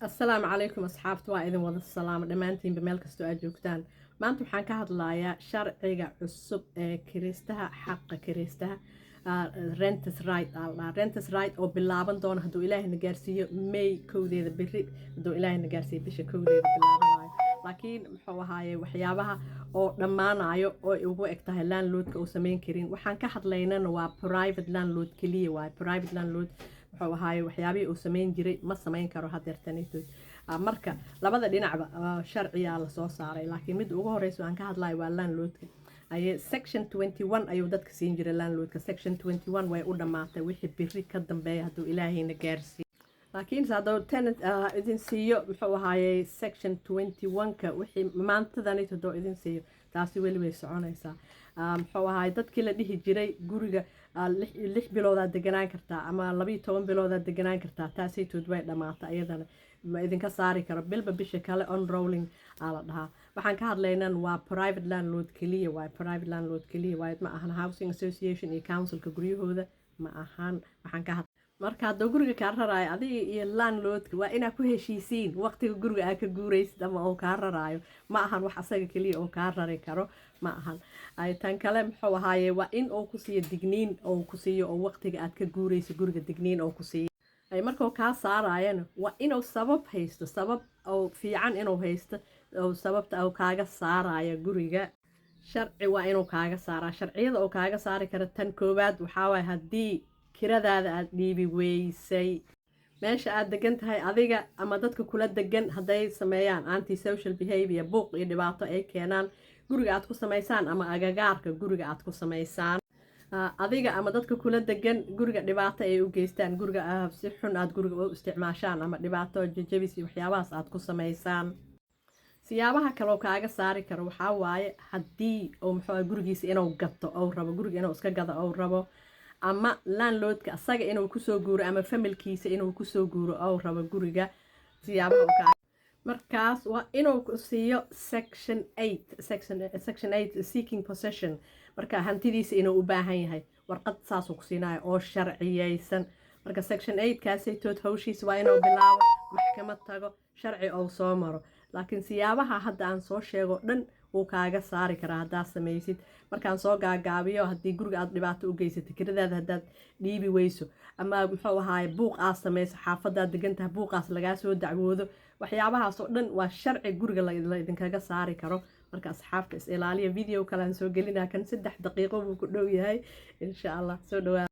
Asalaamu calaykum asxaabta, waa idin wada salaamo dhammaantiinba meel kastoo aad joogtaan. Maanta waxaan ka hadlayaa sharciga cusub ee kiristaha, xaqa kiristaha, renters right aa la dhahaa, renters right oo bilaaban doona hadduu Ilaahayna gaarsiiyo May 1deeda, berri hadduu Ilaahayna gaarsiiyo bisha 1deeda bilaabanayo. Laakiin muxuu ahaaye, waxyaabaha oo dhammaanayo oo ay ugu eg tahay landlordka uu samayn karin, waxaan ka hadlaynana waa private landlord keliya waaye. Private landlord muxuu ahaaye, waxyaabihii uu samayn jiray ma samayn karo hadeertanitood. Marka labada dhinacba sharciyaa lasoo saaray, laakiin midda ugu horeysa aan ka hadlayo waa landlordka. Aye, section 21 ayuu dadka siin jiray landlordka. Section 21 way u dhammaatay wixii biri ka dambeeya hadduu Ilaahayna gaarsiiyo. Laakiinse hadduu tenant idin siiyo, muxuu ahaayey, section 21-ka wixii maantadanit hadduu idin siiyo, taasi weli way soconaysaa. Muxuu ahaay, dadkii la dhihi jiray guriga 6 biloodaad deganaan kartaa ama 12 biloodaad deganaan kartaa, taasaytood way dhammaatay iyadana, ma idinka saari karo bilba bisha kale, on rolling aa la dhahaa. Waxaan ka hadlaynan waa private landlord keliya waaye, private landlord keliya waaye, ma ahan housing association iyo councilka guryahooda ma ahan waxaan ka had. Marka hadduu guriga kaa raraayo, adiga iyo landlordka waa inaa ku heshiisiin waqtiga guriga aa ka guuraysid ama uu kaa raraayo. Ma ahan wax asaga keliya oo kaa rari karo, ma ahan. Tan kale, muxuu ahaaye, waa in uu ku siiyo digniin, oo ku siiyo oo waqtiga aad ka guurayso guriga digniin oo ku siiyo. Ay markuu kaa saaraayana waa inuu sabab haysto, sabab oo fiican inuu haysto oo sababta uu kaaga saarayo guriga. Sharci waa inuu kaaga saaraa. Sharciyada uu kaaga saari karo, tan koowaad waxaa waaye haddii kiradaada aad dhiibi weysay, meesha aad degan tahay adiga ama dadka kula degan hadday sameeyaan anti social behavior, buuq iyo dhibaato ay keenaan guriga aad ku samaysaan ama agagaarka guriga aad ku samaysaan, adiga ama dadka kula degan guriga dhibaato ay u geystaan, guriga si xun aad guriga u isticmaashaan ama dhibaato jajabis iyo waxyaabahaas aad ku samaysaan. Siyaabaha kaloo kaaga saari karo waxaa waaye haddii uu muxuu gurigiisa inuu gato ou rabo, guriga inuu iska gado ou rabo, ama landlordka asaga inuu kusoo guuro ama familkiisa inuu kusoo guuro ou rabo guriga. Siyaabaha uu markaas waa inuu ku siiyo section 8, section 8 seeking possession. Marka hantidiisa inuu u baahan yahay warqad saasuu ku siinayo oo sharciyeysan. Marka section 8 kaasaytood hawshiisa waa inuu bilaabo, maxkamad tago, sharci ou soo maro. Laakiin siyaabaha hadda aan soo sheego dhan wuu kaaga saari karaa haddaad samaysid. Markaan soo gaagaabiyo, haddii guriga aad dhibaato u geysatay, kiradaada haddaad dhiibi weyso, ama muxuu ahaaye, buuq aad samayso, xaafadaad degan tahay buuqaas lagaa soo dacwoodo, waxyaabahaas oo dhan waa sharci guriga la idinkaga saari karo. Marka asxaabta, is ilaaliya. Video kalean soo gelinaa, kan 3 daqiiqo buu ku dhow yahay, insha Allah. Soo dhawaada.